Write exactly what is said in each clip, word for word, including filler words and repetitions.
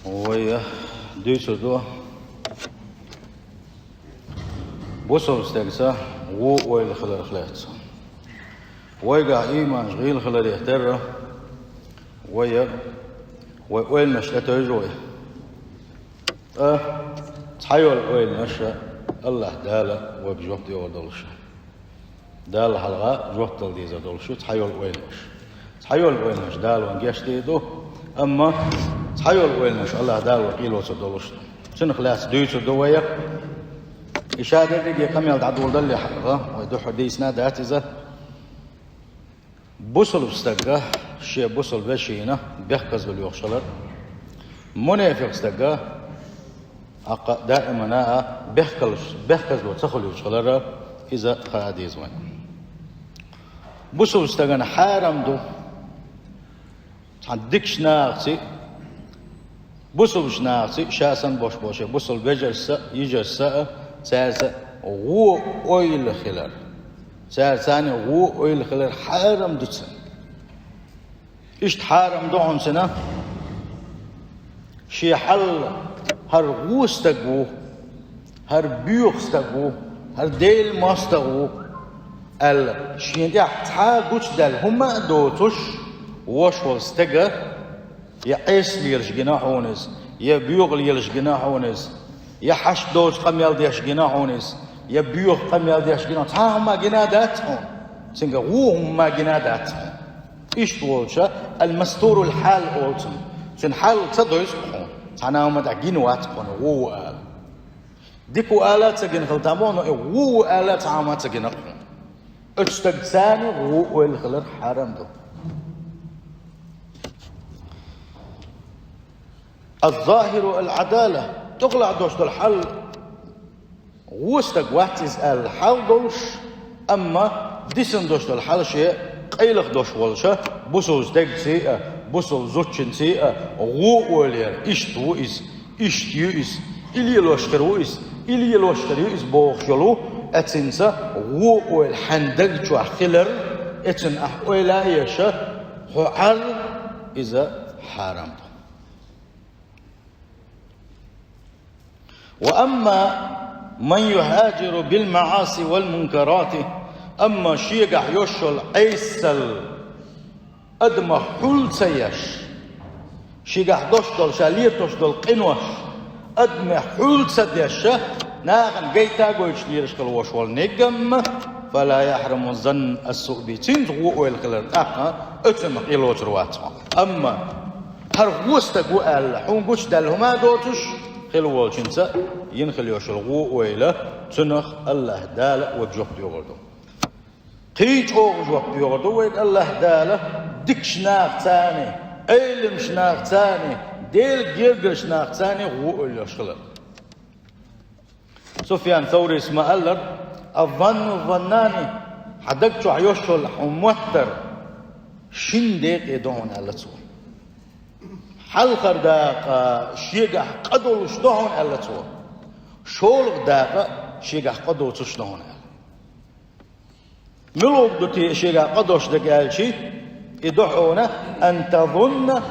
Вай дуьйцур ду бусалба стегца вон ойла хиларх лаьцна. Вайгахь ийманаш гӀийла хиларе терра, вай, вай ойланаш тӀетевжа вай. Ткъа цхьайолу ойланаш АллахӀ Дала вайга жоп догӀур долуш. Далла хьалха жоп дала дезар долуш ю цхьайолу ойланаш. Цхьайолу ойланаш Дала вайна гечдийр ду, амма цхьайолу ойланаш АллахӀ Дала вай къайлоцур долуш ду. Цунах лаьцна дуьйцур ду вай. И ша дерриге къамел дӀадоладаллале хьалха, вай дуьххьара дийцина а дац иза. Бусалба стага шен бусалба вешина бехказло лоьхуш хилар, мунепикъ стага, тӀаккха даимана а бехкалш-, бехказло ца хуьлуьйтуш хилар, иза хаа деза вайна. Бусалба стагана хьарам ду цхьана дикачу нахаца, бусалбачу нахаца, ша санна болуш болу шен бусалба вежаршца а, йижаршца а, цаьрца вон ойла хилар. Цаьрца вон ойла хилар хьарам ду цунна. Иштта хьарам ду хьуна цунна, шен хьал хӀара вон стаг ву, хӀара боьха стаг ву, хӀара Делан мостагӀа ву аьлла, шена тӀехь цхьа а гучудаьлла хӀума а доцуш, вош волу стага, я Ӏеса лелаш гина хьуна иза, я боьха лелаш гина хьуна иза, я хьашт доцу къамел деш гина хьуна иза, я боьха къамел деш гина, цхьа а хӀума гина дац хьуна, цуьнга вон хӀума гина дац хьуна. Иштта волча, ал-мастурул хьал олу цунна. Цуьнан хьал ца дойзу хьуна, цхьана а хӀума тӀехь гина вац хьуна, вон ву ала. Дика ву ала а ца гина хила там боху, но и вон ву ала а цхьа а хӀума ца гина хьуна. Оцу стагца вон ойла хилар хьарам ду. Аз-захиру ал-Ӏадала, тӀехула долуш долу хьал, вон стаг вац иза аьлла хьал долуш, амма дисина долуш долу хьал шен къайлаха долуш волча бусалба стегций а, бусалба зудчуьнций а вон ойла яр, иштта ву иза, иштта ю иза, и лелош хир ву иза, и лелош хир ю иза бохуш йолу, эцинца вон ойла хьайн даг чохь хилар, эцина ахь ойла а еш, хьо Ӏар, иза хьарам ду. Ва амма ман юхьаджиру бил маӀаси вал мункарати, амма шегахь йош йолу Ӏесал адамах хьул ца еш, шегахь дош долу, ша летош долу къинош адамех хьул ца деш, нахана гайта а гойтуш лелаш хила вош волу негамма, фала яхьруму занну ас-суъ би, цуьнца вон ойла хилар тӀаккха оцунах къайлоцур вац хьо. Амма хӀара вон стаг ву аьлла, хьуна гучудаьлла хӀума а доцуш хила волчуьнца йина хила йош йолу вон ойла, цунах АллахӀ Дала вайга жоп догӀур ду. Кхин чӀогӀа жоп догӀур ду вайга АллахӀ Дала дикачу нахаца, Ӏеламчу нахаца, Делан гергарчу нахаца вон ойла йолуш хилар. Суфьян Саврис ма-аллара: «Аз-занну заннани», хьан даг чохь йош йолу хьуна моттар шина декъе ду хьуна, аьлла цо. Хьалхара дакъа шегахь къа долуш ду хьуна, аьлла цо. ШолгӀа дакъа шегахь къа доцуш ду хьуна, аьлла. Муьлха ду те шегахь къа долуш дерг аьлчи, и ду хьуна: «Ан тазунна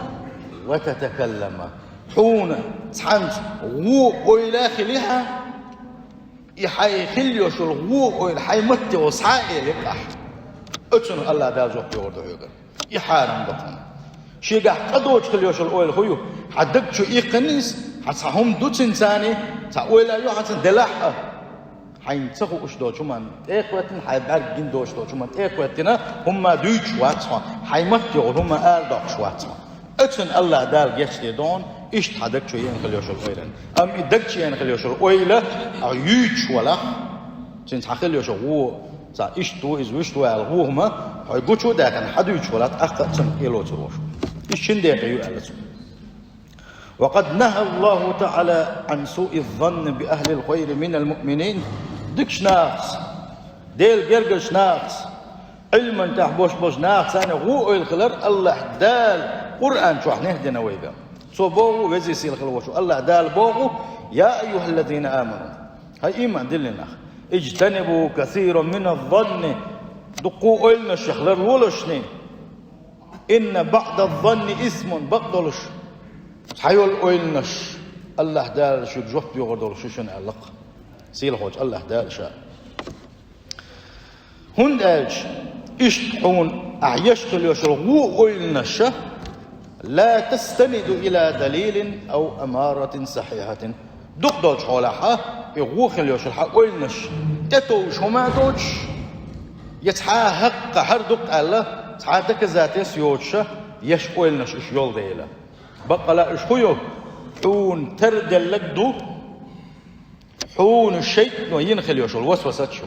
ва татакаллама». Хьуна цхьаьнца вон ойла хилахь, и хьайн хила йош йолу вон ойла хьайн матте волу схьа а элира ахь. Оцунах АллахӀ Дала жоп догӀур ду хьоьгара. И хьарам ду хьуна. Шегахь къа доцуш хила йош йолу ойла хӀун ю? Хьан даг чу иккхина иза, хьан цхьа хӀума ду цуьнца, цхьа ойла ю хьан цуьнан делахь а. Хьайна ца хууш долчу хӀуманна тӀе а кхоьттина, хьайн бӀаьрг гина доцуш долчу хӀуманна тӀе а кхоьттина, хӀумма дуьйцуш вац хьо, хьайн матте волу хӀумма арадоккхуш вац хьо. Оцунна АллахӀ Дала гечдийр ду хьуна, иштта хьан даг чу еана хила йош йолу ойланна. Амма и даг чу еана хила йош йолу ойла ахь юьйцуш валахь, цуьнца хьан хила йош йолу вон, цхьа иштта ву иза, вуьшта ву аьлла вон хӀума хьо гучу а даьккхина, хьан дуьйцуш валахь, тӀаккха а цунах къайлоцур волуш ву. Иза шина декъе ю аьлла цо. «Ва къад нахӀа Аллаху таӀала Ӏан суъи занни би ахӀлил хайри минал муъминин». Дикачу нахаца, Делан гергарчу нахаца, Ӏилманна тӀехь бош болчу нахаца вон ойла хилар АллахӀ Дала Къуръан чохь нехь дина вайга. Цо боху, Веза-Сийлахь хила волчу АллахӀ Дала боху: «Я айюхаллазина аману», хӀай ийман диллина нах, «ижтанибу касиран миназ-занни», дуккха а ойланашех ларлолашний, «инна баӀдаз-занни исмун», бакъдолуш, Цхьайолу ойланаш Аллахь Дала шуьга жоп йогӀур долуш ю шуна аьлла-кх сийлахьчу Аллахь Дала Ша. ХӀунда аьлча иштта хьуна ахь еш хила йолуш йолу вон ойланаш ла тастаниду ила далилин ау амаратин сахьихьатин. Дукха долчу хьолахь и вон хила йолуш йолу хьан ойланаш тӀетовжуш хӀума а доцуш, я цхьа а хьакъ хӀара ду-кх аьлла, цхьа а доказательство йоцуш еш ойланаш уьш йолу дела. Баккъала уьш хӀун ю? Хьуна тарделларг ду, хьуна шайтано йина хила йолуш йолу васвасат ю.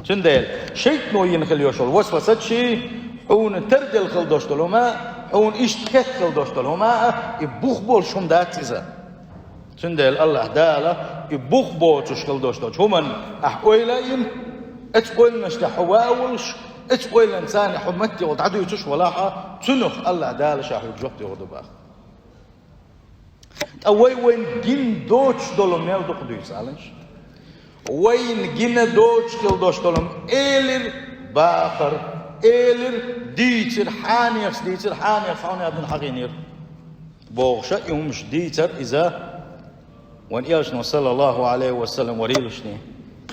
Цундела шайтано йина хила йолуш йолу васвасат ши, хьуна тарделла хила долуш долу хӀума а, хьуна иштта хетта хила долуш долу хӀума а, и бух болуш хӀума дац иза. Цундела Аллахь Дала и бух боцуш хила долуш долчу хӀуманна ахь ойла а йина, оцу ойланаш тӀехь хьо ван а волуш, оцу ойланца царна хьо матте волу дӀадуьйцуш валахь а, цунах Аллахь Дала Ша хьоьга жоп йогӀур ду боху. Ткъа вай вайна гина доцуш долу мел дукха дуьйцу, аланаш. Вайна гина доцуш хила долуш долу элира бахара, элира дийцира, хьанехаш дийцира, хьанехаш хьуна а дина хьахийнера. Бохуша и хӀумаш дийцар иза, вайн элчано, саллаллаху Ӏалайхи ва саллам, варилашний,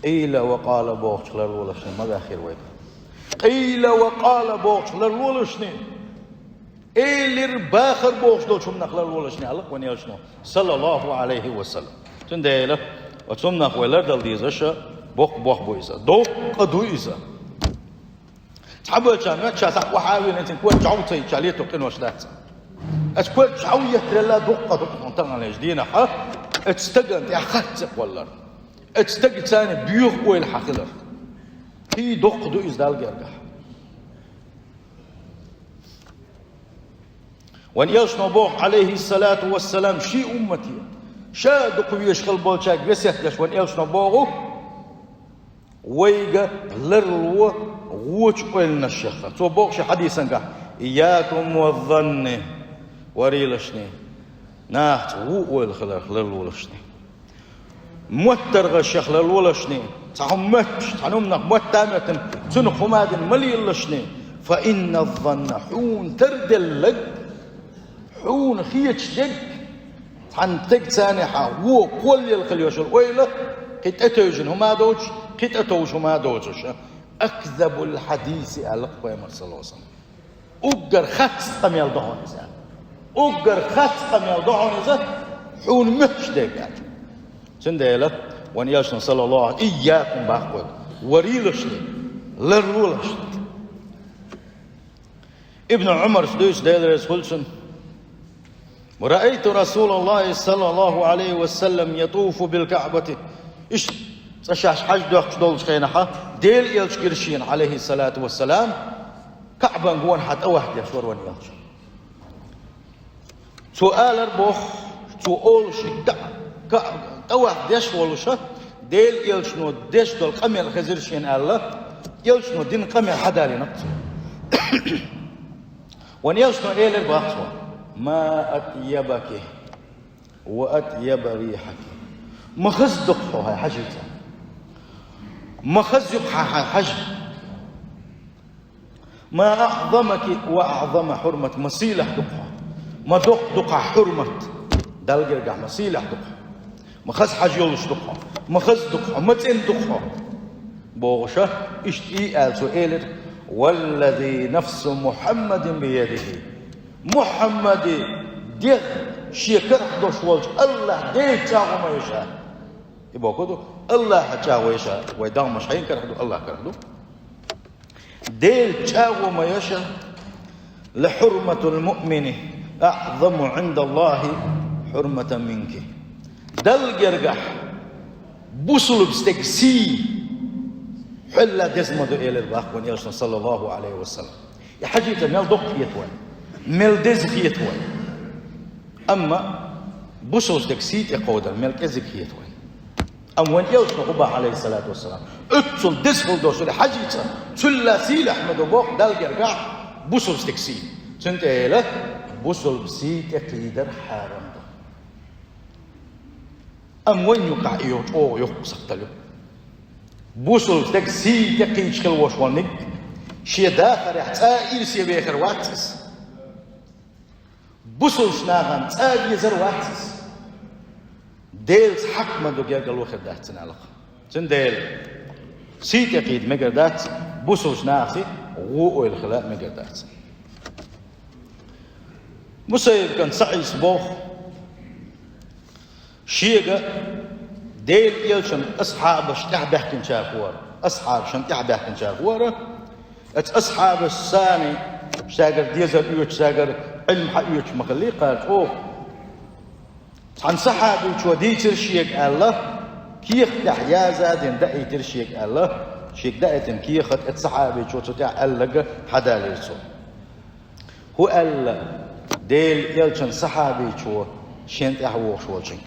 къийла ва къала бохучух ларлолашний ма баьхира вай. Къийла ва къала бохучух ларлолашний, элира бахара бохуш долчу хӀуманах ларлолашний аьлла-кх вайн элчано, саллаллаху Ӏалайхи ва саллам. Цундела оцу хӀуманах вай лардала дезаш боккха бохам бу иза. Доккха ду иза. Цхьаболчарна ша схьа охьа а вина, цуьнан кор чӀогӀа ца йича, лето къинош дац. Оцу кор чӀогӀа еттаралла дуккха а ду хьуна таханлерчу дийнахь, оцу стагана тӀехь харц а кхоллар. Оцу стага царна боьха ойла хьан хилар. ХӀинца доккха ду иза Далла гергахь. Вайн элчано боху, Ӏалайхиссалату вассалам, шен уммате, ша дукха везаш хила болчаьрга весет деш, вайн элчано боху, вайга ларло вочу ойланашех. Цо боху шен хьадисангахь: «Ийякум ва занни», варилашний, нахаца вон ойла хиларх ларлолашний. МоттаргӀашех ларлолашний, цхьа хӀума моьттуш, цхьана хӀуманах мотт а моьттина, цунах хӀума а дина ма лелалашний, фа инна занна, хьуна тарделларг, хьуна хеташ дерг, цхьана стеган царнехьа вон кхоллаелла хила йолуш йолу ойла, кхин тӀетевжина хӀума а доцуш, кхин тӀетовжа хӀума а доцуш, акзабул хьадиси аьлла-кх Пайхамара, саллаллаху Ӏалайхи ва саллам. Уггар харц къамел ду хьуна иза. Уггар харц къамел ду хьуна иза, хьуна моьттуш дерг аьлла. Цундела вайн элчано, саллаллаху Ӏалайхи, ийякум боху вайга, варилашний, ларлолашний. Ибн Ӏумарс дуьйцу, Дела реза хуьлда цунна: «Раайту Расулаллахи саллаллаху Ӏалайхи ва саллам ятуфу бил Каъбати». Иштта цкъа шаьш хьаж доьхкуш долчу хенахь, Делан элча гира шена, Ӏалайхиссалату вассалам, Каъбан гонахьа тӀаваф деш вара вайн элча. Цо алар боху, цо олуш, Ка-, Ка-, тӀаваф деш волуша, Делан элчано деш долу къамел хезира шена аьлла, элчано дина къамел хьадалийна-кх цо. Вайн элчано элира боху цо: «Ма атъябаки ва атъяба рихьаки». Ма хаза ду-кх хьо, хьайн хьажийца. Ма хаза ю-кх хьан, хьайн хьажа. «Ма аъзамаки ва аъзама хьурмати». Ма сийлахь ду-кх хьо. Ма доккха ду-кх хьан хьурмат. Далла гергахь ма сийлахь ду-кх хьо. Ма хаза хьажа йолуш ду-кх хьо. Ма хаза ду-кх хьо. Ма цӀена ду-кх хьо. Бохуша, иштта и аьлла цо элира: «Валлази нафсу Мухьаммадин биядихи». Мухьаммадан дегӀ шен карахь долуш волчу Аллахь Делан чӀагӀо ма ю ша. И боху ду, Аллахьан чӀагӀо ю ша. Вай догӀмаш хьан карахь ду, Аллахьан карахь ду. Делан чӀагӀо ма ю ша: «Ла хьурматул муъмини аъзаму Ӏиндаллахи хьурматан минки». Далла гергахь бусулба стеган сий хьолла деза ма ду, элира боху вайн элчано, саллаллаху Ӏалайхи ва саллам. И хьажийца мел доккха хета вайна, мел деза хета вайна. Амма бусулба стеган сий тӀекховдар мел кӀезиг хета вайна. Амма вайн элчано хӀун боху, Ӏалайхиссалату вассалам? Оццул деза хила долуш долу хьажийца, цул а сийлахь ма ду боху Далла гергахь бусулба стеган сий. Цундела бусулба сий тӀекхийдар хьарам ду. Амма вайн юкъахь и йо-, чӀогӀа йоккха сахтал ю. Бусулба стеган сий тӀекхийдаш хила волуш волниг шен дахарехь цкъа а ирсе вехар вац иза. Бусалба нахана цӀа везар вац иза. Делаца хьакъ ма ду гергарло хир дац цунна, аьлла-кх. Цундела сий тӀекхийда мегар дац, бусалба нахаца гӀо-ойла хила мегар дац. Мусаййиб кан СаӀида боху, шега Делан элчан асхьабаш тӀаьхьабаьхкинчарах вара, асхьабашна тӀаьхьабаьхкинчарах вара, оцу асхьабашца царна, цаьргара дезар оьцуш, цаьргара Ӏилма хьаоьцуш ма хиллий кхара чӀогӀа. Цхьана сахьабичо дийцира шега аьлла, кехат тӀехь яза а дина даийтира шега аьлла, шега даийтина кехат оцу сахьабичо цу тӀехь аьлларг хьадалийра цо. ХӀун аьлла Делан элчан сахьабичо шена тӀаьхьа вогӀуш волчуьнга?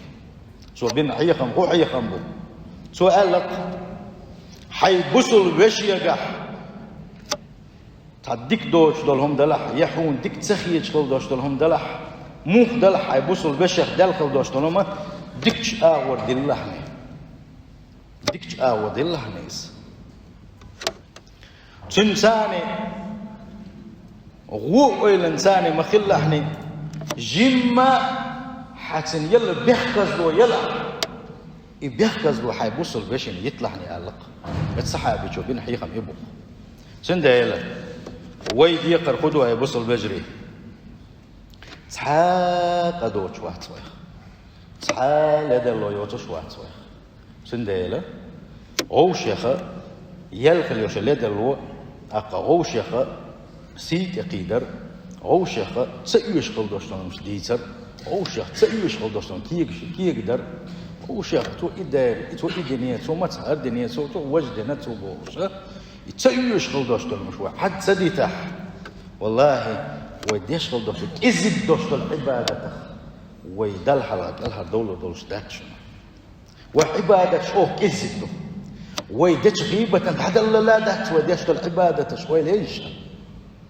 Цо бина хьехам хӀун хьехам бу? Цо аьлла-кх: «Хьайн бусалба вешегахь цхьа дика доцуш долу хӀума делахь, я хьуна дика ца хеташ хила долуш долу хӀума делахь, муха делахь, хьайн бусалба вешех делла хила долуш долу хӀума, дикачу агӀор диллахьний. Дикачу агӀор диллахьний иза». Цуьнан царна гӀо-ойланна царна ма хиллахьний, жимма хьан цуьнан елла бехказло елахь, и бехказло хьайн бусалба вешина йитлахьний, аьлла-кх. Оцу сахьабичо бина хьехам и бу-кх. Цундела вай декхар хӀун ду, хьайн бусалба вежарий? Цхьа а къа доцуш вац вайх. Цхьа а ледарло йоцуш вац вайх. Цундела вовшех ял хила йолуш ледарло, тӀаккха вовшех сий тӀекхийдар, вовшех ца оьшуш хила долуш долу хӀуманаш дийцар, вовшех ца оьшуш хила долуш долу кегаш, кегадар, вовшех цо и дайра, цо и дине, цо маца хӀара дине, цо, цо важа дина, цо бохуш, и ца оьшуш хила долуш долу хӀуманаш вай хьаьдда ца дитахь, валлахӀи, вай деш хила долуш, кӀезиг долуш долу Ӏибадатах вай Далла хьалха кӀелхьардовлур долуш дац шуна. Вай Ӏибадаташ оха кӀезиг ду. Вай дечу гӀийбатан дӀадаллал а дац вай деш долу Ӏибадаташ, вай лейша.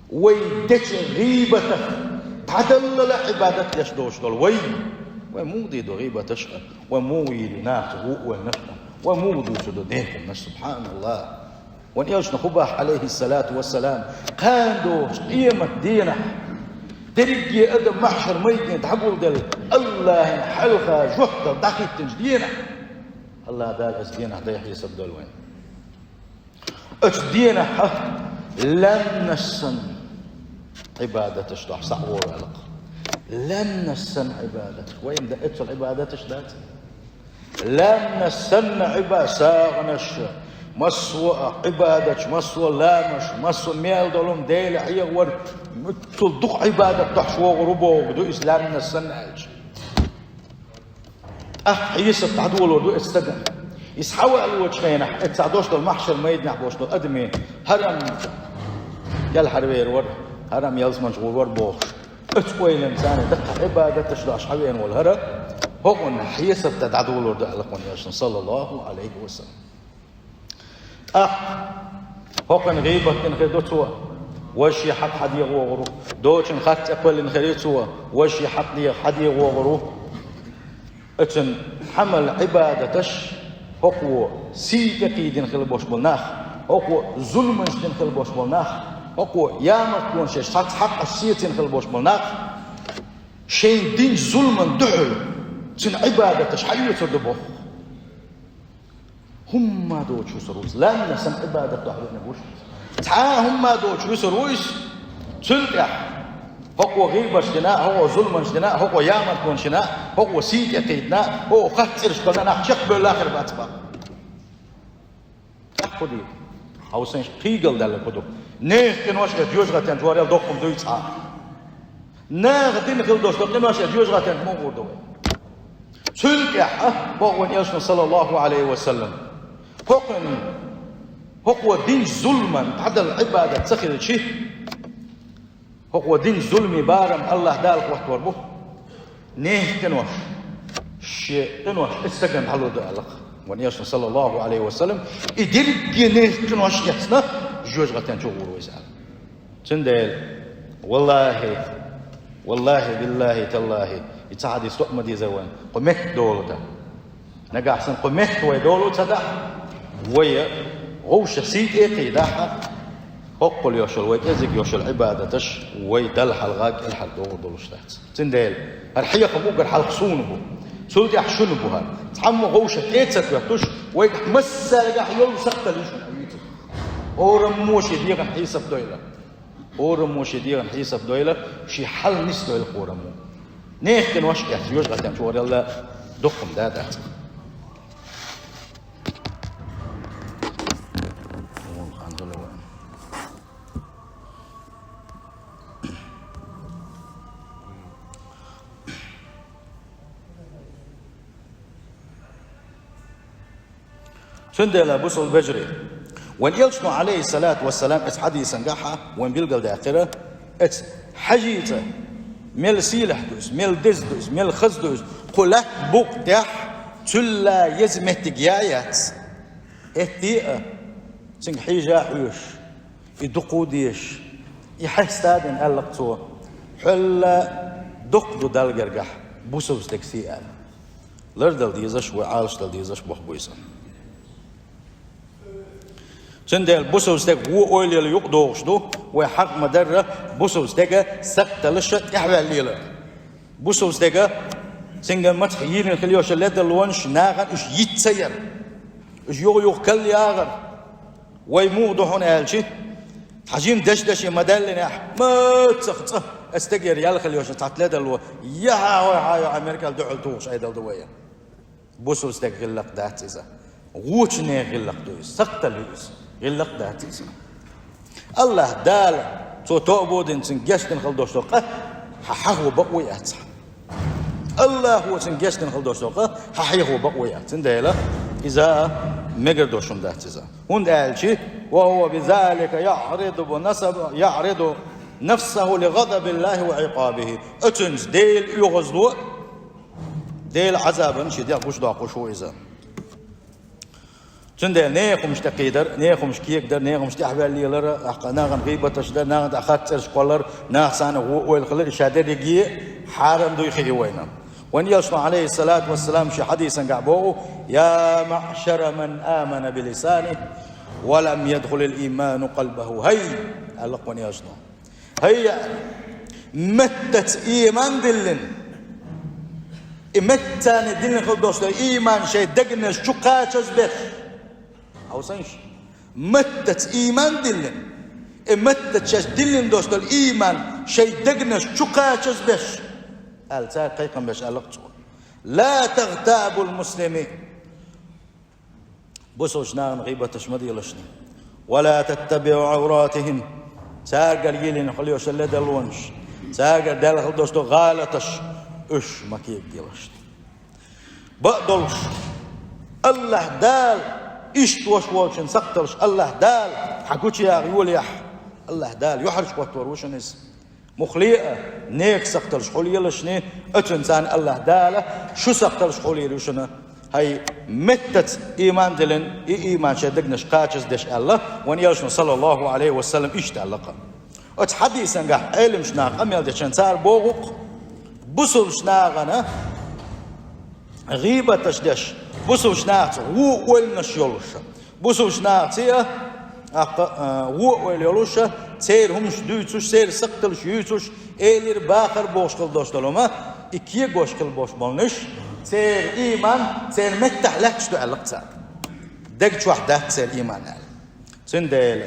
Вай дечу гӀийбатах дӀадаллал а Ӏибадат деш доцуш долу вай. Вай муха дийр ду гӀийбаташ а? Вай муха йийр ю нахаца гӀо-ойланаш а? Вай муха дуьйцур ду дерриг хӀуманаш, субхьаналлахӀ? Вайн элчано хӀун боху, Ӏалайхиссалату вассалам, кхана доцу къемат дийнахь, дерриге адам махьшар майдане дӀагулделла, АллахӀан хьалха жоп дала дӀахӀиттинчу дийнахь, АллахӀ Дала оцу дийнахь дай хьесап дала вайна. Оцу дийнахь лаьмнаш санна Ӏибадаташ дуьхьа схьа а вогӀу, аьлла-кх. Лаьмнаш санна Ӏибадаташ. Вайна дан оццул Ӏибадаташ дац? Лаьмнаш санна Ӏиба-, сагӀанаш, массо а Ӏибадаташ, массо а ламазаш, массо а мел долу Делан хьехавар, цул дукха Ӏибадат дохьуш вогӀур ву бохург ду иза, лаьмнаш санна аьлча. ТӀаккха хьесап дӀадолор ду оцу стагана. Иза схьаваьллачу хенахь, оцу цхьа дош долу махьшар майданахь болуш долу адамийн хӀара-м кӀелхьарвер вара, хӀара-м ялсаманчу гӀур вара бохуш. Оцу ойланна царна даккха Ӏибадаташ дош хьавеана волу хӀара, хӀокхунна хьесап дан дӀадолор ду аьлла-кх вайн элчано, саллаллахӀу Ӏалайхи ва саллам. ТӀаккха хӀокхуьнан гӀийбат дина хир ду цо, важа шен хьакъ хьадеха вогӀур ву, доцчун хатта цӀе кхоьллина хир ю цо, важа шен хьакъ деха хьадеха вогӀур ву. Оцун хьамал Ӏибадаташ, хӀокхо сий тӀекхийдина хила болуш болу нах, хӀокхо зуламаш дина хила болуш болу нах, хӀокхо ямартлонаш еш цхьацца хьакъаш сецийна хила болуш болу нах, шайна динчу зуламан дуьхьал цуьнан Ӏибадаташ хьаоьцур ду боху. ХӀумма доцуш вуьсур ву иза. Лаьмнаш санна Ӏибадат дохьа веанарг ву иза. Цхьа а хӀумма доцуш вуьсур ву иза. Цул тӀаьхьа хӀокхо гӀийбаташ дина, хӀокхо зуламаш дина, хӀокхо ямартлонаш йина, хӀокхо сий тӀекхийдина, хӀокхо хатта цӀераш кхоьллина, нах чекхбевлла хир бац бакъ. ТӀаккха хӀун дийр ду? Хьовсийша, кхийгал даьлларг хӀун ду? Нехан къинош а жоьжахатен чу варел доккхум дуй цхьа? Наха дина хила долуш долу къинош а жоьжахатен чу муха гӀур ду вай? Цул тӀаьхьа боху вайн элчано, саллаллахӀу Ӏалайхи ва саллам, хӀокхуьнан, хӀокхо динчу зуламан дӀадала Ӏибадат ца хилча, хӀокхо динчу зуламан барам АллахӀ Дала хӀоттор бу. Нехан къинош, шен къинош оцу стагана дӀалур ду аьлла-кх вайн элчано, саллаллахӀу Ӏалайхи ва саллам, и дерриге нехан къинош эцна, жоьжахатен чу гӀур ву иза аьлла. Цундела, валлахӀи, валлахӀи, биллахӀи, таллахӀи, и цхьа хьадис тоъ ма дезара вайна, кху метта долу дан. Нагахь санна кху метта вай долу ца дахь, вай вовшах сий тӀе а кхийдахь, Боккъал йолуш йолу вай кӀезиг йолуш йолу Ӏибадаташ вай Далла хьалха кӀелхьардохур долуш дац. Цундела хӀара хьехам уггар хьалха суна бу. Цул тӀаьхьа шуна бу хӀара. Цхьаммо вовшах тӀе а ца хӀоьттуш, вайгахь массаьргахь йолу сакхталла ю шуна хьан вуьйцург. ХӀораммо шен дегӀан хьесап дойла. ХӀораммо шен дегӀан хьесап дойла, шен хьал нисдойла хӀораммо. Нехан къинош а эцна, йожагӀатен чу варелла дуккха хӀума да дац. Цундела, бусалба вежарий, вайн элчано, Ӏалайхиссалату вассалам, оцу хьадисангахьа вайн билгалдаьккхира, оцу хьажийца, мел сийлахь ду иза, мел деза ду иза, мел хаза ду иза, кху лаьтта букъа тӀехь цуьлла еза меттиг я а яц. ХӀетте а цуьнга хьежа а хьоьжуш, и дукха а дезаш, и хьеста а дина, аьлла-кх цо, хьол дукха ду Далла гергахь бусалба стеган сий аьлла. Лардала дезаш, вай Ӏалашдала дезаш бохург бу иза. Цундела бусалба стеган вон ойла яла юкъадогӀуш ду, вай хьакъ ма-дарра бусалба стеган сакхталлаша тӀаьхьаваьлла лелар. Бусалба стеган, цуьнган мацах йийрина хила йолуш йолу ледарлонаш нахана уьш йиц ца яр, уьш юха-юха кал яхар. Вай муха ду хьуна аьлча, тхьажин деш-деше ма-даьллинехь, мацах цӀа, аса стегера ял хила йолуш цхьа ледарло, яхьа хьо хьан йо Америкал дуьхьал тухуш Ӏедал ду вай. Бусалба стеган гӀиллакх дац иза. Вочу нехан гӀиллакх ду иза, сакхталла ю иза, гӀиллакх дац иза. АллахӀ Дала, Цо тоба а дина, цуьнга гечдина хила долуш долу къа хьан хьехо бакъо яц хьан. АллахӀо цуьнга гечдина хила долуш долу къа хьан хьехо бакъо яц. Цундела иза мегар долуш хӀума дац иза. ХӀунда аьлча, «وهو بذلك يعرض نفسه لغضب الله وعقابه». Оцуьнца Делан оьгӀазло, Делан Ӏазабан шен дегӀ гучудоккхуш ву иза. Цундела нехан хӀумаш тӀекхийдар, нехан хӀумаш кегадар, нехан хӀумаш тӀаьхьаваьлла лелар, ахь нахана гӀийбаташ дар, нахана тӀехь хатта цӀераш кхоллар, наха санна вон ойла хилар, и ша дерриге хьарам дуй хии вайна. Вайн элчано, Ӏалайхиссалату вассалам, шен хьадисангахь боху: «يا معشر من آمن بلسانه ولم يدخل الإيمان قلبه». ХӀай, аьлла-кх вайн элчано. ХӀай, меттаца ийман диллина, и меттаца диллина хила долуш долу ийман шайн дегнаш чу кхачазбеш. Хьовсийша, меттаца ийман диллина, и меттаца шаьш диллина долуш долу ийман шайн дегнаш чу кхачазбеш, аьлла, цаьрга кхайкхам беш аьлла-кх цо: «لا تغتابوا المسلمين». Бусалба нахана гӀийбаташ ма делашний. «ولا تتبعوا عوراتهم». Цаьргара йиллина хила йолуш йолу ледарлонаш, цаьргара даьлла хила долуш долу гӀалаташ, уьш ма кегаделашний. Бакъдолуш, АллахӀ Дала иштта ваш волчун сакхталлаш АллахӀ Дала хьан гучуяха йолаехь, АллахӀ Дала юьхьарчу хӀоттор ву шуна иза. Муххале а, нехан сакхталлаш хьо лелашний, оцуьнца АллахӀ Дала шун сакхталлаш хьо лийр ю шуна. ХӀай, меттаца ийман диллина, и ийман шайн дегнаш кхачаздеш аьлла, вайн элчано, саллаллаху Ӏалайхи ва саллам, иштта аьлла-кх. Оцу хьадисангахь Ӏеламнаха къамел дечун цара боху-кх, бусалба нахана гӀийбаташ деш, бусалба нахаца вон ойланаш йолуш, бусалба нахаца а, аккха, а, вон ойла йолуш, церан хӀумаш дуьйцуш, церан сакхталлаш юьйцуш, элира, бахара бохуш хила долуш долу хӀума, и кегош хила болуш болнуш, церан ийман церан меттахь лаьтташ ду аьлла-кх цара. Дег чохь дац церан ийман аьлла. Цундела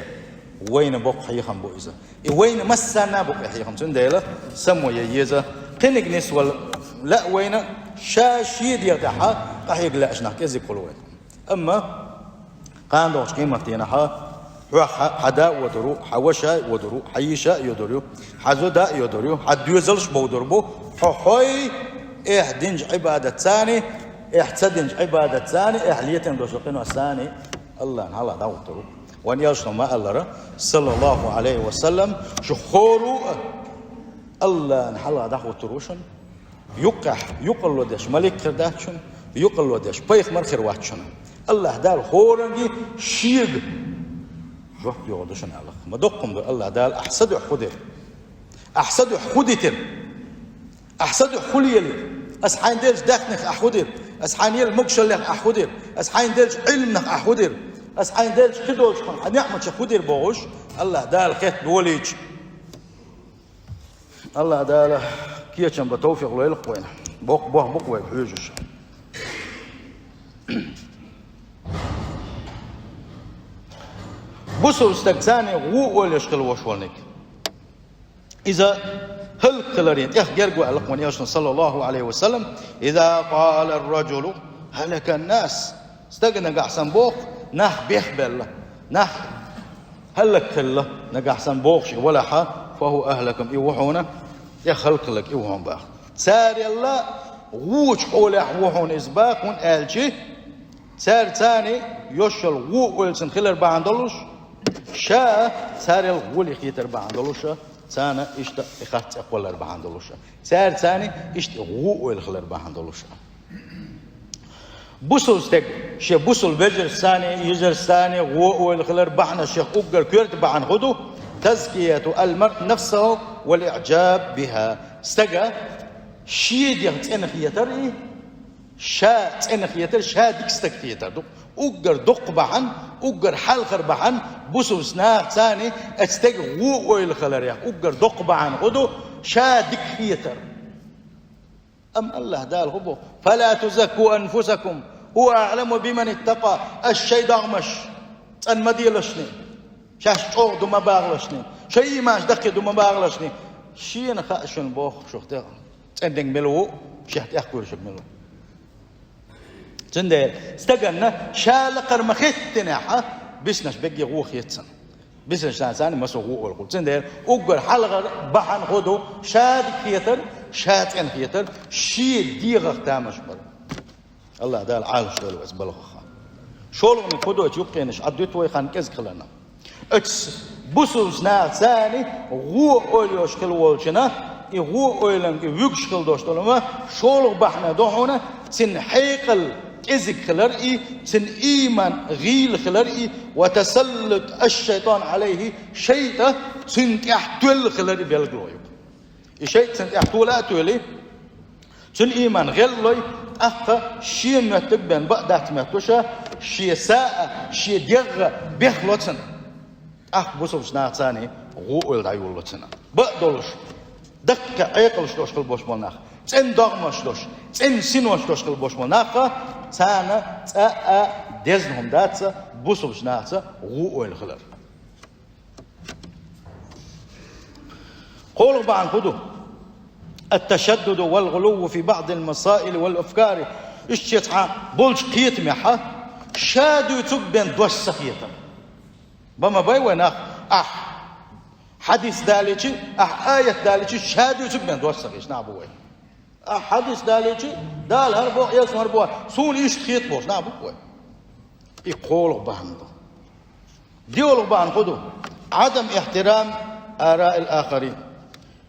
вайна боккха хьехам бу иза. И вайна массарна а бу и хьехам. Цундела само ян еза. Кхиниг нисвала лаьа вайна, ша шен дегӀ тӀехь къахьега лаьаш нах кӀезиг хуьлу вайна. Амма кхана догӀучу къематдийнахь хьох хьан, хьан да а водур ву, хьан ваша а водур ву, хьан йиша а йодур ю, хьан зуда а йодур ю, хьан доьзалш а бовдур бу, хьо хьой, эхь динчу Ӏибадатца а, эхь ца динчу Ӏибадатца а, эхь летийна долчу къиношца а АллахӀна хьалха дӀахӀуттур ву. Вайн элчано ма-аллара, саллаллаху Ӏалайхи ва саллам, шу хӀора а АллахӀна хьалха дӀахӀуттур ву шуна. Юккъехь юкъалла деш малик хир дац шуна, юкъалла деш пайхамар хир вац шуна. АллахӀ Дала хӀоранге шега жоп йогӀур ду шуна аьлла-кх. Ма доккха хӀума ду АллахӀ Дала ахь са дуьхьа хӀун дира? Ахь са дуьхьа хӀун дитира? Ахь са дуьхьа хӀун лелира? Ас хьайна деллачу даьхнех ахь хӀун дира? Ас хьайна елла могушаллех ахь хӀун дира? Ас хьайна деллачу Ӏилманах ахь хӀун дира? Ас хьайна деллачу кхидолчу хьан неӀматех хӀун дира бохуш, АллахӀ Дала хетта долийча, АллахӀ Дала кечам бан товфикъ лойла вайна. Боккха бохам бу-кх вай хьоьжуш. Бусалба стаг царна гӀо а ойла еш хила волуш волниг. Иза хӀаллакьхиларе тӀех герга ваьлла-кх вайн Элчано, саллаллахӀу Ӏалайхи ва саллам: «إذا قال الرجل هلك الناس». Стага нагахь санна боху, нах бехбелла, нах хӀаллакьхилла нагахь санна бохуш и валахь, «فهو أهلكم», и ву хьуна тӀех хӀаллакьхилларг, и ву хьуна баха. Царел а вочу хьолехь ву хьуна иза баха, хӀунда аьлча цара царна йош йолу гӀо а ойла цунна хилар бахьана долуш, ша царел гӀоле хетар бахьана долуш, царна иштта и харц тӀекхоллар бахьана долуш, цара царна иштта и гӀо а ойла хилар бахьана долуш. Бусалба стеган шен бусалба вежаршца царна, йижаршца царна гӀо а ойла хилар бахьанаш шех уггар коьрта бахьана хӀун ду? «تزكية المرء نفسه والإعجاب بها». Стага шен дегӀ цӀена хетар и, ша цӀена хетар, ша дика стаг хетар ду. Уггар доккха бахьана, уггар хьалхара бахьана бусалба наха царна оцу стеган гӀо а ойла хиларех уггар доккха бахьана хӀун ду? Ша дика хетар. Амма АллахӀ Дала хӀун боху? «فلا تزكوا أنفسكم هو أعلم بمن اتقى». Аш шайн догӀмаш цӀан ма делаш шуна, шаьш чӀогӀа ду ма бахалаш шуна, шайн ийманаш даккхий ду ма бахалаш шуна. Шена хаьа шуна боху шух тӀе цӀандерг мила ву, шех тӀехь кхоьруш верг мила ву. Цундела стаганна ша лакхара ма-хеттинехь, биснарш берриге гӀо хета цунна. Биснарш царна массо а гӀо ойла хуьлу. Цундела уггар хьалхара бахьана хӀун ду? Ша дика хетар, ша цӀена хетар, шен дегӀах тамаш бар. АллахӀ Дала Ӏалаш дойла вай оцу балхах. ШолгӀаниг хӀун ду, оцу юккъенаш Ӏадуьту вай хан кӀезиг хиларна. Оцу бусалба наха царна гӀо а ойла йолуш хила волчунна, и гӀо а ойланга и вуьгуш хила долуш долу ма, шолгӀа бахьана ду хьуна, цуьнан хьекъал кӀезиг хилар и, цуьнан ийман гӀийла хилар и, «وتسلط الشيطان عليه», шайтӀа цуьнан тӀехь тоьлла хилар и билгало ю. И шайтӀа цуьнан тӀехь тола а тоьлий, цуьнан ийман гӀеллой, тӀаккха шен моьттиг бен бакъ дац моьттуш, шен са а, шен дегӀ а бехло цунна. ТӀаккха бусалба наха царна гӀо ойла дӀайолало цунна. Бакъ долуш, даккхий Ӏекъалш долуш хила болуш болу нах, цӀена догӀмаш долуш, цӀена синош долуш хила болуш болу нах, царна цкъа а дезна хӀума дац бусалба нахаца гӀо ойла хилар. КхоалгӀа бахьана хӀун ду? «التشدد والغلو في بعض المسائل والأفكار». Иштта цхьа болчу кхетамехь ша дуьйцург бен дош ца хетар. Бан ма бай вай нах, ахь хьадис далийча, ахь аят далийча, ша дуьйцург бен дош ца хеташ нах бу вай. Ахь хьадис далийча, Дала хӀара боху, Элчано хӀара боху, суна иштта хета бохуш нах бу вай. И кхоалгӀа бахьана ду. ДиъалгӀа бахьана хӀун ду? «عدم احترام آراء الآخرين».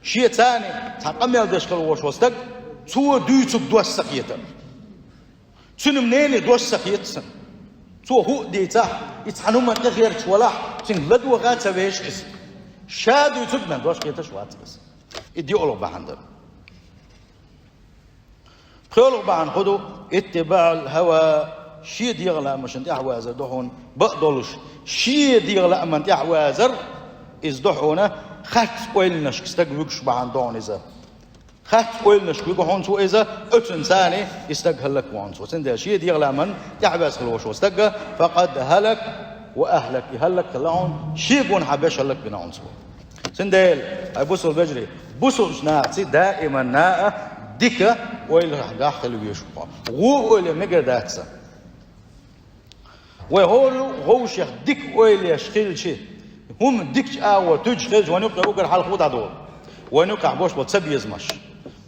Шен царна цхьа къамел деш хила волуш волу стаг, цо дуьйцург дош ца хетар. Цуьнан мнение дош ца хета цунна. Цо хӀуъа дийцахь, и цхьана хӀуманна тӀехерчаш валахь, цуьнга ладогӀа ца веш иза. Ша дуьйцург бен дош хеташ вац иза. И диъалгӀа бахьана дара. ПхоьалгӀа бахьана хӀун ду? «اتباع الهوى». Шен дегӀан лаамашна тӀаьхьавазар ду хьуна, бакъ долуш, шен дегӀан лааман тӀаьхьавазар, иза ду хьуна харц ойланашка стаг вуьгуш бахьана ду хьуна иза. Харц ойланашка вуьгу хьуна цо иза, оцунна царна и стаг хӀаллакву хьуна цо. Цундела шен дегӀан лааман тӀаьхьаваьзна хила волуш волу стаг, «فقد هلك وأهلك», и хӀаллакьхилла хьуна, шен гонахьа беш хӀаллакбина хьуна цо. Цундела, хьай бусалба вежарий, бусалба нахаца даиман а дика ойла хьан тӀехь хила везаш ву хьо. ГӀо ойла мегар дац сан. Вай хӀора вовшех дика ойла еш хилча, хӀума дикачу агӀор туьдуш хилча, вайна юккъе уггар хьалха хӀун дӀадолу? Вайна юккъехь бош болу цабезамаш.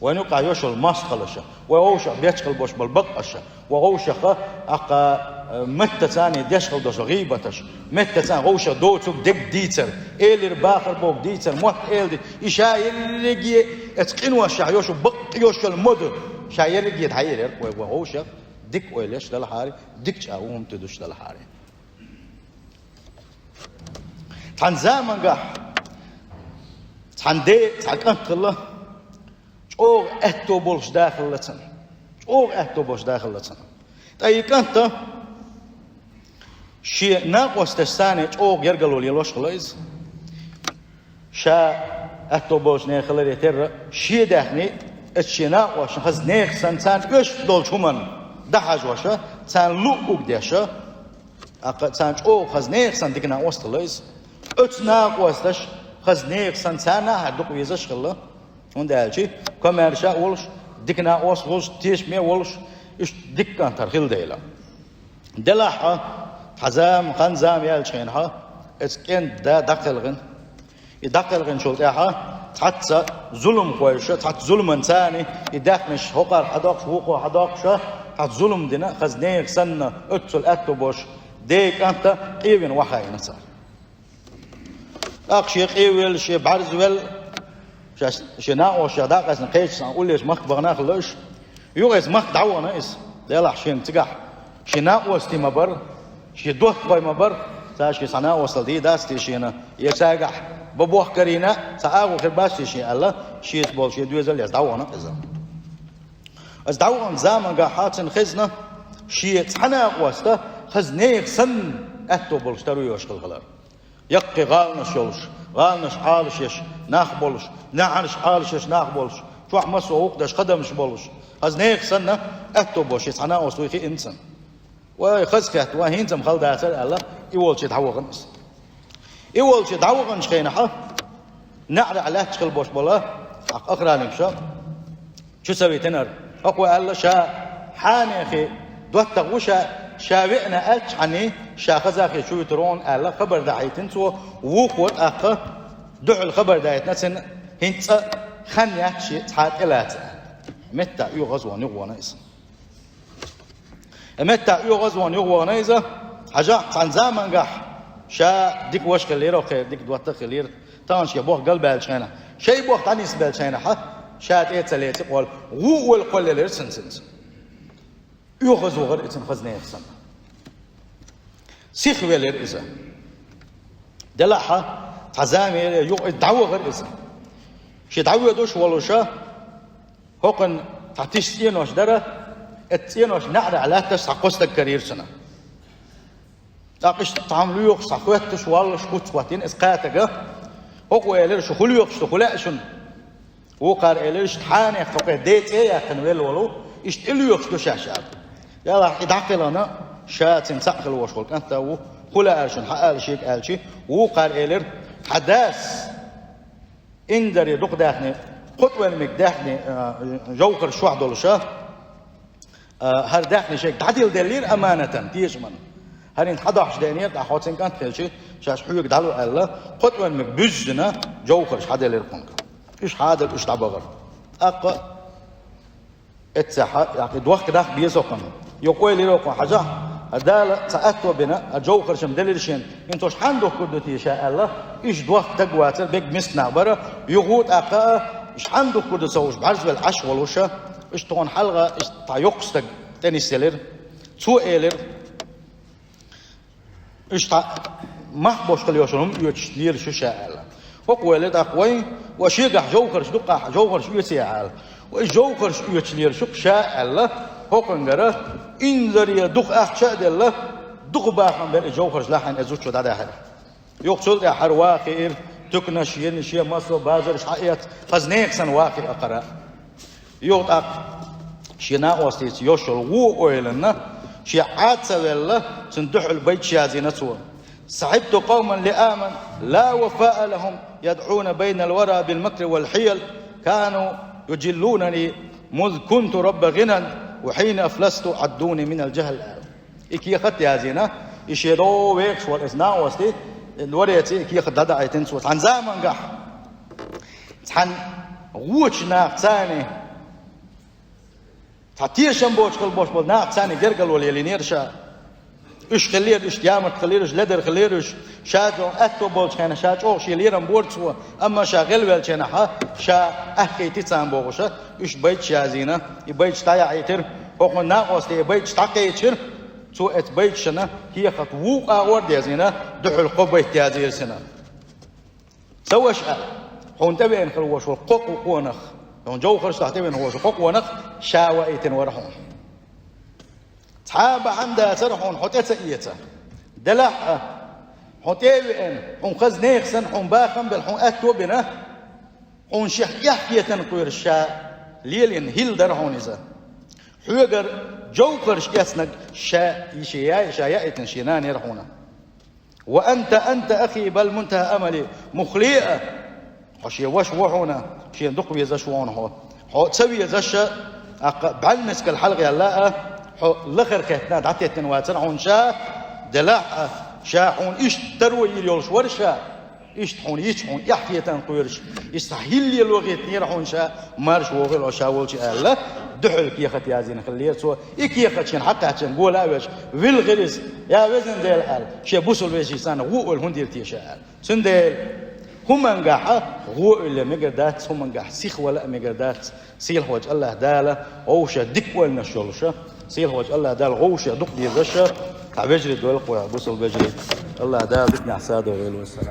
Вайна юккъехь йош йолу мостагӀалаша, вай вовшах бечхала бош болу баккъаша, вай вовшаха, аккха, э, меттаца а деш хила дош гӀийбаташ, меттаца а вовшах доцург дерг дийцар, элира бахар бохург дийцар, мотт элади, и ша ерриге а, эца къиношехь йош баккъа йош йолу ма ду, ша ерриге а дӀаерира вай, вай вовшах дика ойла еш далахьара, дикачу агӀор хӀума туьдуш далахьара. Цхьана замангахь цхьана де, цхьа кӀант хилла, чӀогӀа аьтто болуш да хилла цунна. ЧӀогӀа аьтто болуш да хилла цунна. Ткъа и кӀанта шен накъосташца а чӀогӀа гергарло лелош хилла иза. Ша аьтто болчу нехан хиларе терра, шен даьхни, эцу шен накъосташна хаза нехан санна, царна оьшуш долчу хӀуманна дӀахьажош, царна луъург деш, тӀаккха царна чӀогӀа хаза нехан санна дика накъост хилла иза. Оцу накъосташа хаза нехан санна царна а хьара дукха везаш хилла. ХӀунда аьлча комаьрша а волуш, дика накъост а волуш, тешаме а волуш, уьш дика кӀантара хилла дела. Делахь а, цхьа зама, хан-зама яьллачу хенахь, эцу кӀентан да дӀакхелхина. И дӀакхелхинчул тӀаьхьа цхьацца зуламхойша, цхьацца зуламан царна и даьхнаш хӀокхара хьадоккхуш, вукхо хьадоккхуша, цхьацца зулам дина, хаза нехан санна, оццул аьтто болуш, ден кӀанта къевина охьайина цара. ТӀаккха шен къевелла, шен бӀаьрзавелла, шаьш, шен накъосташех дӀакъаьстина кхечу цхьана уллечу махка бахана хилла уьш. Юха иза махка дӀавахана иза. Делахь шена цигахь шен накъостий ма бара, шен доттагӀий ма бара, цара шен цхьа накъостал дийр дац те шена, я цаьргахь бан бохкарийна, цхьа агӀо хир бац те шен аьлла, шеца болу шен доьзал еш дӀавахана иза. Иза дӀаваханчу заманчохь цунна хезна, шен цхьа накъост хаза нехан санна аьтто болуш таро йош хилла хилар. Яккхий гӀаланаш йолуш, гӀаланаш Ӏалашъеш нах болуш, наьӀараш Ӏалашъеш нах болуш, чохь массо а гӀуллакх деш хадамаш болуш, хаза нехан санна аьтто болуш шен цхьа накъост вуй хиъна цунна. Вай, хаза хетта, вай, хӀинца-м хала дацара аьлла, и волчу дӀавахана иза. И волчу дӀаваханчу хенахь, неӀарехь лаьтташ хила болуш болу ахь охранникаша чу ца витинарг. ХӀокхо аьлла, ша хьенехий доттагӀа ву ша, ша веана аьлчхьаний, ша хазахий чу вуьтур ву аьлла, хабар дахьийтина цо, вукхо тӀаккха дуьхьал хабар даийтина цунна, хӀинца хан яц шен цхьа тӀелаца аьлла. Меттахь оьгӀазвахана юхавахана иза. Э, меттахь оьгӀазвахана юхавахана иза, хьажахь, цхьана заманчохь ша дика ваша хиллера, кхеран дика доттагӀа хиллера, таханчу боху галбаьллачу хенахь, шайн боху дӀанисбеллачу хенахь, ша тӀе а ца леци кхолла, ву а вала кхоллаелира цунна цуьнца. ОьгӀазвахара и цунна хаза нехан санна. Сихвелира иза. Делахь а, цхьа зама елира, юха иза дӀавахара иза. Шен дӀавоьдуш волуша, хӀокхуьнан цхьа тиша цӀенош дара, эцу цӀеношна неӀарехь лаьтташ цхьа кхо стаг карийра цунна. ТӀаккха иштта цхьамма лоьхуш, цхьа хоьттуш, воллуш, куц хӀоттийна иза кхатага. ХӀокхо элира, шу хӀун лоьхуш ду, хӀун лаьа шуна? Вукхара элира, иштта хьенех хӀокхеран ден цӀе а яьккхина велла волу, иштта и лоьхуш ду шаьш аьлла. Делахь и дӀакхелхина, ша цуьнан цхьаъ хила волуш волу кӀант а ву, хӀун лаьара шуна, хьаала шега аьлча, вукхара элира, хьан дас инзаре дукха даьхни, кхо тӀоьрмиг даьхни, а, жовхӀарш чохь долуша, а, хӀара даьхни шега дӀадилла деллера аманатан, тешаман. ХӀара хӀинца хьадохьуш деанера, тӀаккха хьо цуьнан кӀант хилча, шаьш хьоьга дӀало аьлла, кхо тӀоьрмиг буьззина жовхӀарш хьаделира кхунга. Уьш хьадара, уьш дӀабахара. ТӀаккха эццехь, тӀаккха и дохка даккха беза хӀокхунна. Юха ойла йира хӀокхунна, хьажахь, хӀара Дала цхьа аьтто бина, хӀара жовхӀарш-м делира шена, хӀинца уьш хьанна духкур ду те ша аьлла, уьш дохка дагавацара, бегга миска нах бара, юха тӀаккха а, уьш хьанна духкур ду ца хууш, бӀаьрзавелла Ӏаш волуша, уьш тхуна хьалха, уьш цхьа йоккха стаг тӀенисъелира. Цо элира, уьш цхьа мах болуш хила йолуш хӀума оьцуш лелаш ю ша аьлла. ХӀокхо элира тӀаккха вайн, ва шегахь жовхӀарш дукха, жовхӀарш оьций аьлла. Вай жовхӀарш оьцуш лелаш ю-кх ша аьлла, хӀокхунгара инзаре дукха ахча а делла, дукха бахам бен и жовхӀарш лахьийна и зудчо дӀадаьхьира. Юха цул тӀаьхьа хӀара ван хиира, туьканаш йина, шен массо а базарш хьаэцна, хаза нехан санна ван хиира хӀара. Юха тӀаккха шен накъостаца йолуш йолу вон ойланна, шен Ӏад ца велла, цунна дуьхьал байташ язйина цо. صحبت قوما لئاما لا وفاء لهم يدعون بين الورى بالمكر والحيل كانوا يجلونني مذ كنت رب غنى وحين أفلست عدوني من الجهل. И кехат язйина, и шен догӀу вехаш волу иза накъостий, и лореций и кехат дӀадаийтина цо. Цхьана замангахь, цхьана вочу нахаца, цхьа тешам боцуш хила болуш болу нахаца гергарло лелийнера ша. Уьш хиллера, уьш ямарт хиллера, уьш ледар хиллера, уьш ша чӀогӀа аьтто болчу хенахь, ша чӀогӀа шен лерам бора цо, амма ша гӀелвеллачу хенахь, ша аьхкийтира царна бохуша, уьш байташ язйина, и байташ дӀаяхьийтира, хӀокхуьнан накъостий и байташ дӀакхечира, цо эцу байташна кехат вукху агӀор дезйина, дуьхьал кхо байт язйира цуьнан. Ца ваша аьлла, хьуна тӀевеана хила волуш волу кхо къонах, хьуна жовхӀаршна тӀевеана хила волуш кхо къонах ша ваийтина вара хьуна. Цхьа а бахьана дацара хьуна хьо тӀе ца эца. Делахь а, Хьо тӀе а веана, хьуна хаза нехан санна, хьуна бахам а белла, хьуна аьтто а бина, хьуна шех эхь хетарна кхоьруш ша лелийна хӀилла дара хьуна иза. Хьоьгара жовхӀарш эцнарг ша, и шен яй, ша яийтина шен нана яра хьуна. وأنت، أنت أخي بل منتهى أملي. Муххале а, хьо шен ваша ва хьуна, шена дукха везаш ва хьуна хьо. Хьо ца везаш а, тӀаккха бӀаьннискал хьалхаьлла а, хьо лахара хеттана дӀатеттина вацар хьуна ша, делахь а, ша хьуна иштта таро йийр йолуш вара ша, иштта хьуна йича хьуна эхь хетарна кхоьруш, иштта хьан хӀилла лело гӀеттинера хьуна ша, марша вогӀийла хьо ша волчу аьлла, дуьхьал кехат яздина хиллера цо, и кехат шена хьакхаьчча гола а веш, вилхира иза, я везан Дела аьлла, шен бусалба вежарий санна гӀо а ойла хӀунда йира те ша аьлла. Цундела хӀумангахь гӀо а ойла мегар дац, хӀумангахь сихвала а мегар дац, сийлахьчу АллахӀ Дала вовшех дика ойланаш йолуш а, сийлахьчу АллахӀ Дала вовшех дукха дезаш а, цхьа вежарий дойла кхо бусалба вежарий. АллахӀ Дала диканехь садо вайла вассалам.